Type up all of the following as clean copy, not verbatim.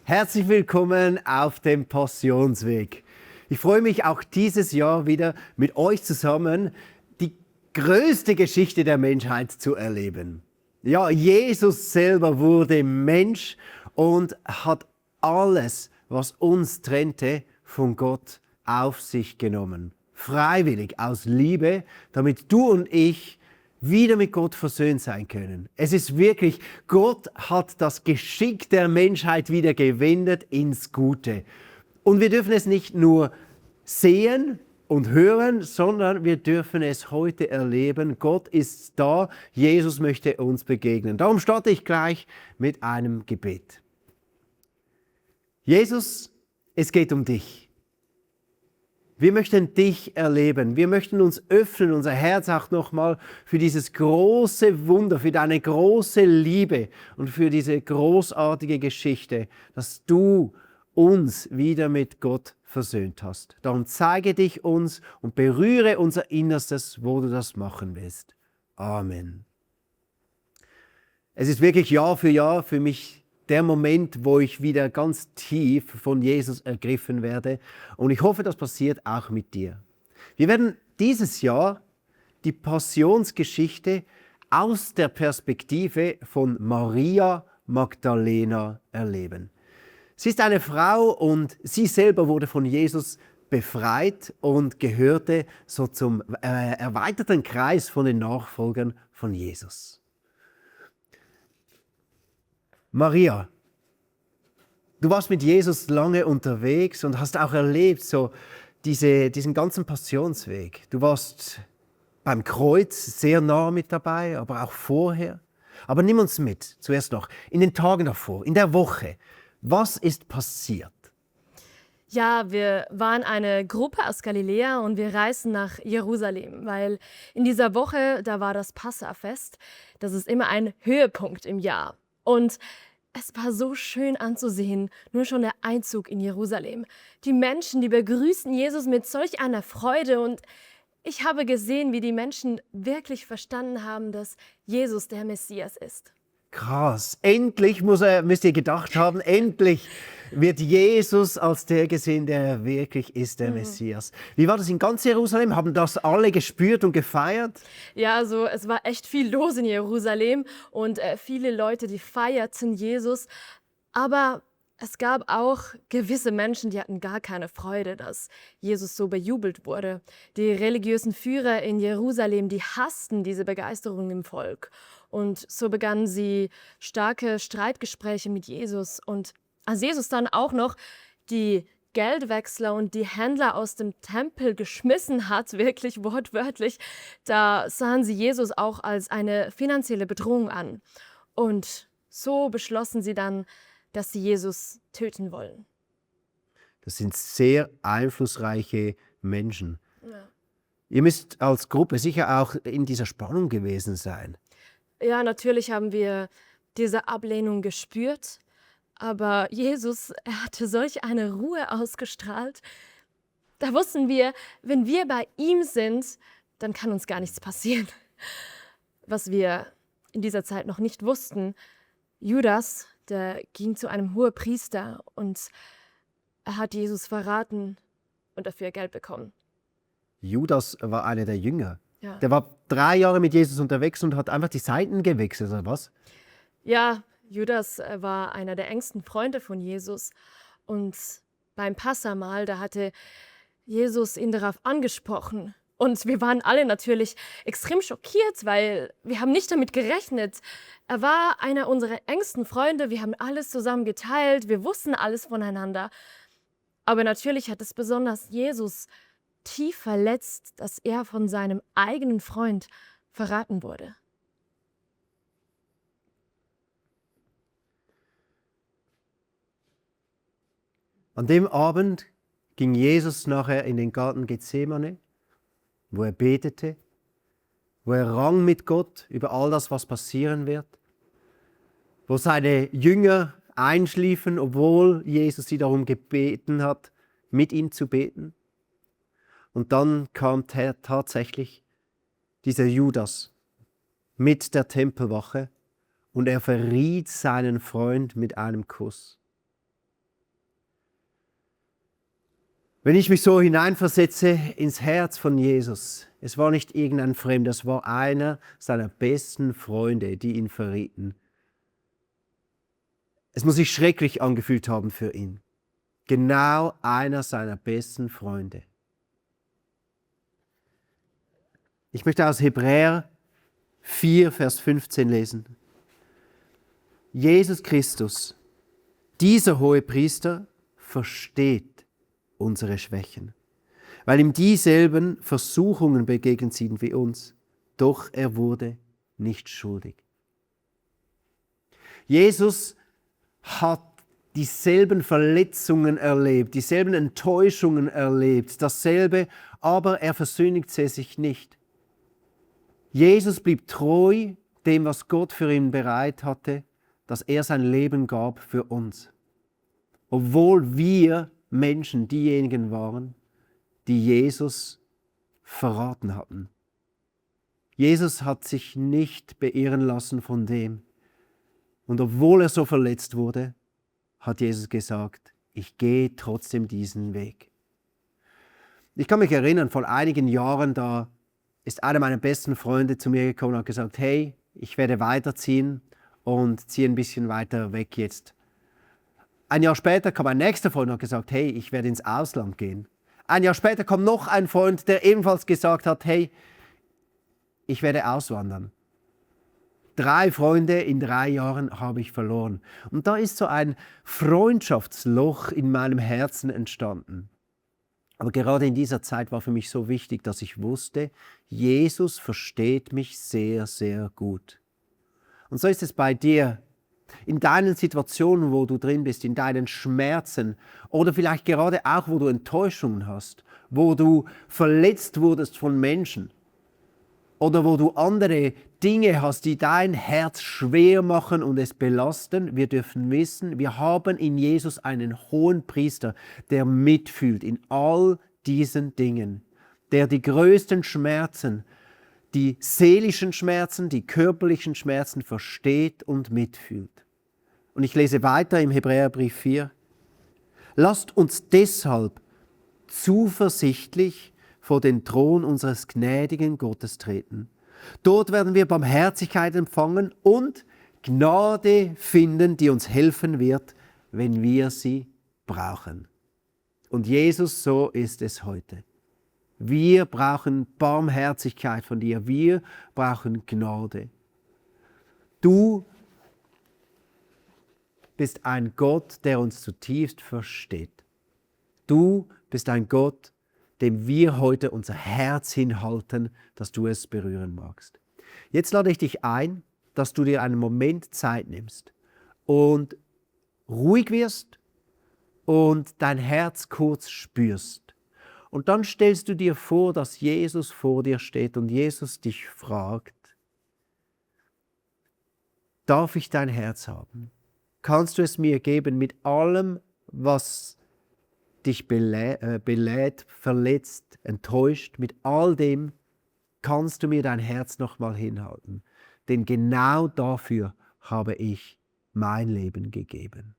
Herzlich willkommen auf dem Passionsweg. Ich freue mich auch dieses Jahr wieder mit euch zusammen die größte Geschichte der Menschheit zu erleben. Ja, Jesus selber wurde Mensch und hat alles, was uns trennte, von Gott auf sich genommen. Freiwillig, aus Liebe, damit du und ich wieder mit Gott versöhnt sein können. Es ist wirklich, Gott hat das Geschick der Menschheit wieder gewendet ins Gute. Und wir dürfen es nicht nur sehen und hören, sondern wir dürfen es heute erleben. Gott ist da, Jesus möchte uns begegnen. Darum starte ich gleich mit einem Gebet. Jesus, es geht um dich. Wir möchten dich erleben. Wir möchten uns öffnen, unser Herz auch nochmal für dieses große Wunder, für deine große Liebe und für diese großartige Geschichte, dass du uns wieder mit Gott versöhnt hast. Darum zeige dich uns und berühre unser Innerstes, wo du das machen willst. Amen. Es ist wirklich Jahr für mich der Moment, wo ich wieder ganz tief von Jesus ergriffen werde. Und ich hoffe, das passiert auch mit dir. Wir werden dieses Jahr die Passionsgeschichte aus der Perspektive von Maria Magdalena erleben. Sie ist eine Frau und sie selber wurde von Jesus befreit und gehörte so zum erweiterten Kreis von den Nachfolgern von Jesus. Maria, du warst mit Jesus lange unterwegs und hast auch erlebt so diesen ganzen Passionsweg. Du warst beim Kreuz sehr nah mit dabei, aber auch vorher. Aber nimm uns mit, zuerst noch, in den Tagen davor, in der Woche. Was ist passiert? Ja, wir waren eine Gruppe aus Galiläa und wir reisten nach Jerusalem, weil in dieser Woche, da war das Passafest. Das ist immer ein Höhepunkt im Jahr. Und es war so schön anzusehen, nur schon der Einzug in Jerusalem. Die Menschen, die begrüßten Jesus mit solch einer Freude und ich habe gesehen, wie die Menschen wirklich verstanden haben, dass Jesus der Messias ist. Krass, endlich müsst ihr gedacht haben, endlich wird Jesus als der gesehen, der er wirklich ist, der Messias. Wie war das in ganz Jerusalem? Haben das alle gespürt und gefeiert? Ja, also es war echt viel los in Jerusalem und viele Leute, die feierten Jesus. Aber es gab auch gewisse Menschen, die hatten gar keine Freude, dass Jesus so bejubelt wurde. Die religiösen Führer in Jerusalem, die hassten diese Begeisterung im Volk. Und so begannen sie starke Streitgespräche mit Jesus. Und als Jesus dann auch noch die Geldwechsler und die Händler aus dem Tempel geschmissen hat, wirklich wortwörtlich, da sahen sie Jesus auch als eine finanzielle Bedrohung an. Und so beschlossen sie dann, dass sie Jesus töten wollen. Das sind sehr einflussreiche Menschen. Ja. Ihr müsst als Gruppe sicher auch in dieser Spannung gewesen sein. Ja, natürlich haben wir diese Ablehnung gespürt, aber Jesus, er hatte solch eine Ruhe ausgestrahlt. Da wussten wir, wenn wir bei ihm sind, dann kann uns gar nichts passieren. Was wir in dieser Zeit noch nicht wussten, Judas, der ging zu einem Hohepriester und er hat Jesus verraten und dafür Geld bekommen. Judas war einer der Jünger. Ja. Der war 3 Jahre mit Jesus unterwegs und hat einfach die Seiten gewechselt, oder was? Ja, Judas war einer der engsten Freunde von Jesus und beim Passamahl, da hatte Jesus ihn darauf angesprochen. Und wir waren alle natürlich extrem schockiert, weil wir haben nicht damit gerechnet. Er war einer unserer engsten Freunde, wir haben alles zusammen geteilt, wir wussten alles voneinander. Aber natürlich hat es besonders Jesus tief verletzt, dass er von seinem eigenen Freund verraten wurde. An dem Abend ging Jesus nachher in den Garten Gethsemane, wo er betete, wo er rang mit Gott über all das, was passieren wird, wo seine Jünger einschliefen, obwohl Jesus sie darum gebeten hat, mit ihm zu beten. Und dann kam tatsächlich dieser Judas mit der Tempelwache und er verriet seinen Freund mit einem Kuss. Wenn ich mich so hineinversetze ins Herz von Jesus, es war nicht irgendein Fremder, es war einer seiner besten Freunde, die ihn verrieten. Es muss sich schrecklich angefühlt haben für ihn. Genau einer seiner besten Freunde. Ich möchte aus Hebräer 4, Vers 15 lesen. Jesus Christus, dieser Hohepriester, versteht unsere Schwächen, weil ihm dieselben Versuchungen begegnet sind wie uns, doch er wurde nicht schuldig. Jesus hat dieselben Verletzungen erlebt, dieselben Enttäuschungen erlebt, dasselbe, aber er versündigte sich nicht. Jesus blieb treu dem, was Gott für ihn bereit hatte, dass er sein Leben gab für uns. Obwohl wir Menschen diejenigen waren, die Jesus verraten hatten. Jesus hat sich nicht beirren lassen von dem. Und obwohl er so verletzt wurde, hat Jesus gesagt, ich gehe trotzdem diesen Weg. Ich kann mich erinnern, vor einigen Jahren, da ist einer meiner besten Freunde zu mir gekommen und hat gesagt, hey, ich werde weiterziehen und ziehe ein bisschen weiter weg jetzt. Ein Jahr später kam ein nächster Freund und hat gesagt, hey, ich werde ins Ausland gehen. Ein Jahr später kam noch ein Freund, der ebenfalls gesagt hat, hey, ich werde auswandern. 3 Freunde in 3 Jahren habe ich verloren. Und da ist so ein Freundschaftsloch in meinem Herzen entstanden. Aber gerade in dieser Zeit war für mich so wichtig, dass ich wusste, Jesus versteht mich sehr, sehr gut. Und so ist es bei dir. In deinen Situationen, wo du drin bist, in deinen Schmerzen oder vielleicht gerade auch, wo du Enttäuschungen hast, wo du verletzt wurdest von Menschen oder wo du andere Dinge hast, die dein Herz schwer machen und es belasten. Wir dürfen wissen, wir haben in Jesus einen hohen Priester, der mitfühlt in all diesen Dingen, der die größten Schmerzen, die seelischen Schmerzen, die körperlichen Schmerzen versteht und mitfühlt. Und ich lese weiter im Hebräerbrief 4. Lasst uns deshalb zuversichtlich vor den Thron unseres gnädigen Gottes treten. Dort werden wir Barmherzigkeit empfangen und Gnade finden, die uns helfen wird, wenn wir sie brauchen. Und Jesus, so ist es heute. Wir brauchen Barmherzigkeit von dir. Wir brauchen Gnade. Du bist ein Gott, der uns zutiefst versteht. Du bist ein Gott, dem wir heute unser Herz hinhalten, dass du es berühren magst. Jetzt lade ich dich ein, dass du dir einen Moment Zeit nimmst und ruhig wirst und dein Herz kurz spürst. Und dann stellst du dir vor, dass Jesus vor dir steht und Jesus dich fragt, darf ich dein Herz haben? Kannst du es mir geben mit allem, was dich belädt, verletzt, enttäuscht? Mit all dem kannst du mir dein Herz nochmal hinhalten. Denn genau dafür habe ich mein Leben gegeben.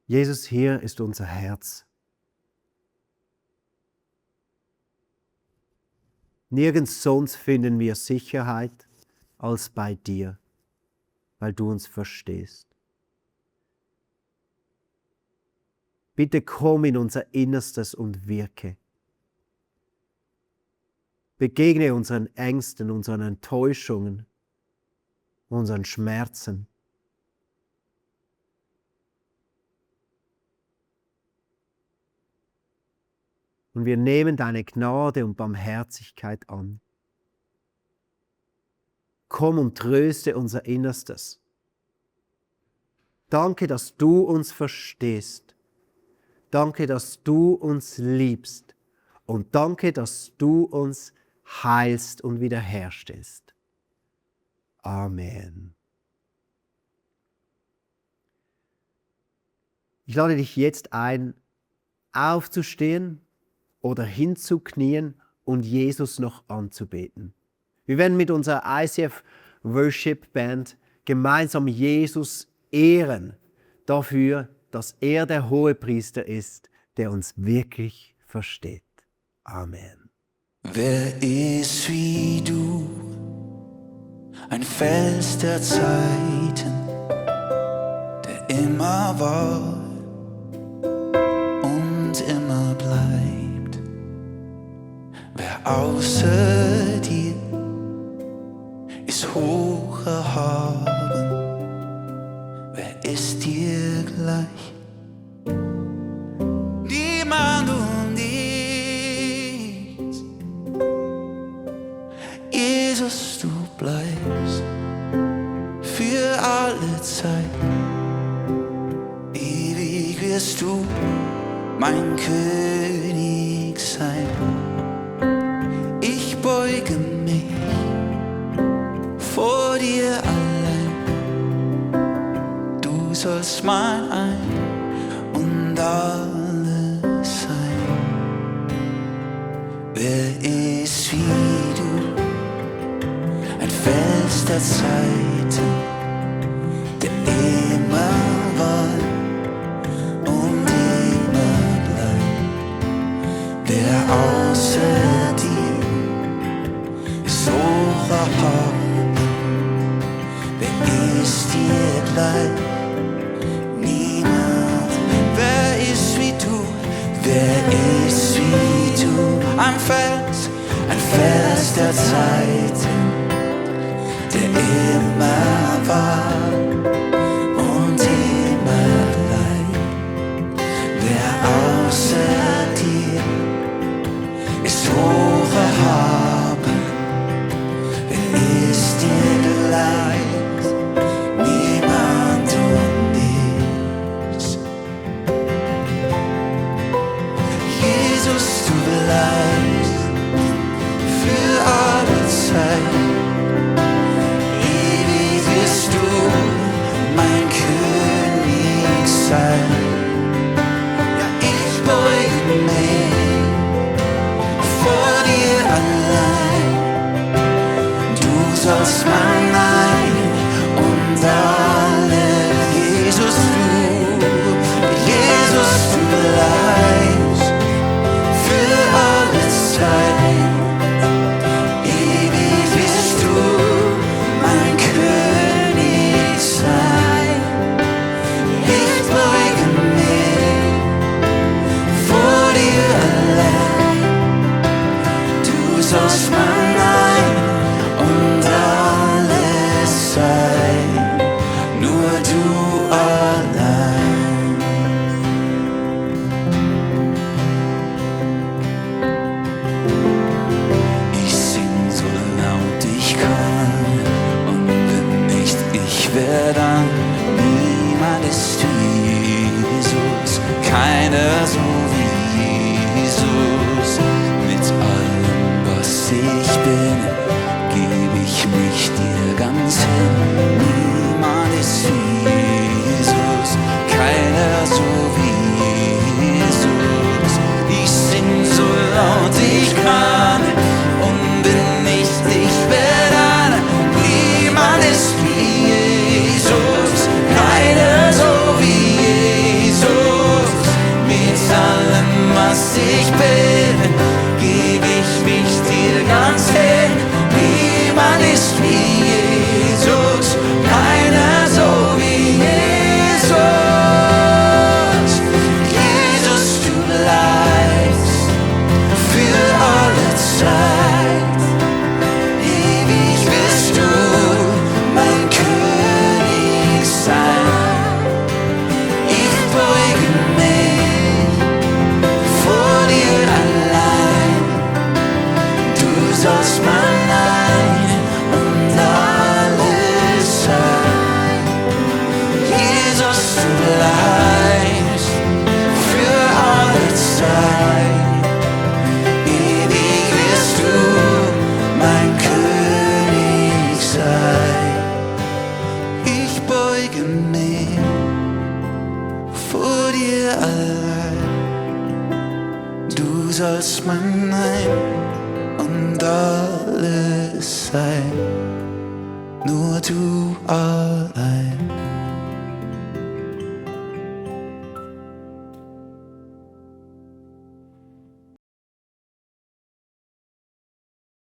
Jesus, hier ist unser Herz. Nirgends sonst finden wir Sicherheit als bei dir, weil du uns verstehst. Bitte komm in unser Innerstes und wirke. Begegne unseren Ängsten, unseren Enttäuschungen, unseren Schmerzen. Und wir nehmen deine Gnade und Barmherzigkeit an. Komm und tröste unser Innerstes. Danke, dass du uns verstehst. Danke, dass du uns liebst. Und danke, dass du uns heilst und wiederherstellst. Amen. Ich lade dich jetzt ein, aufzustehen oder hinzuknien und Jesus noch anzubeten. Wir werden mit unserer ICF Worship Band gemeinsam Jesus ehren dafür, dass er der Hohepriester ist, der uns wirklich versteht. Amen. Wer ist wie du, ein Fels der Zeiten, der immer war und immer bleibt? Wer außer dir ist hoch erhaben? Wer ist dir gleich? Niemand um nichts. Jesus, du bleibst für alle Zeit. Ewig wirst du mein König sein. Ich beuge mich vor dir allein. Du sollst mein Ein und alles sein. Wer ist wie du, ein Fels der Zeiten, der immer war und immer bleibt? Wer außer dir ist hoch erhaben? Wer ist dir gleich? Niemand. Wer ist wie du? Wer ist wie du? Ein Fels der Zeiten, der immer war und immer bleibt. Wer außer dir ist hoch erhaben? Wer ist dir gleich? Niemand und nichts. Jesus, du bleibst für alle Zeit. Ewig wirst du mein König sein. Ja, ich beuge mich vor dir allein. Du sollst mein Nein und alles. Jesus, du bleibst für alle Zeit. Ewig wirst du mein König sein. Ich beuge mich vor dir allein. Du sollst mein Nein und alles sein. Nur du allein. Ich sing so laut ich kann, und wenn nicht ich, wer dann? Niemand ist wie Jesus, keiner so wie Jesus. Mit allem, was ich bin, geb ich mich dir ganz hin. Niemand ist wie Jesus, keiner so wie Jesus. Ich sing so laut ich kann, und bin nicht ich, wer dann? Niemand ist wie Jesus, keiner so wie Jesus. Mit allem, was ich bin, geb ich mich dir ganz hin. Niemand ist wie Jesus, keiner so wie Jesus. Jesus, du bleibst für alle Zeit. Ewig wirst du mein König sein. Ich beuge mich vor dir allein. Du sollst mein Nein und dir allein. Du sollst mein Ein und alles sein, nur du allein.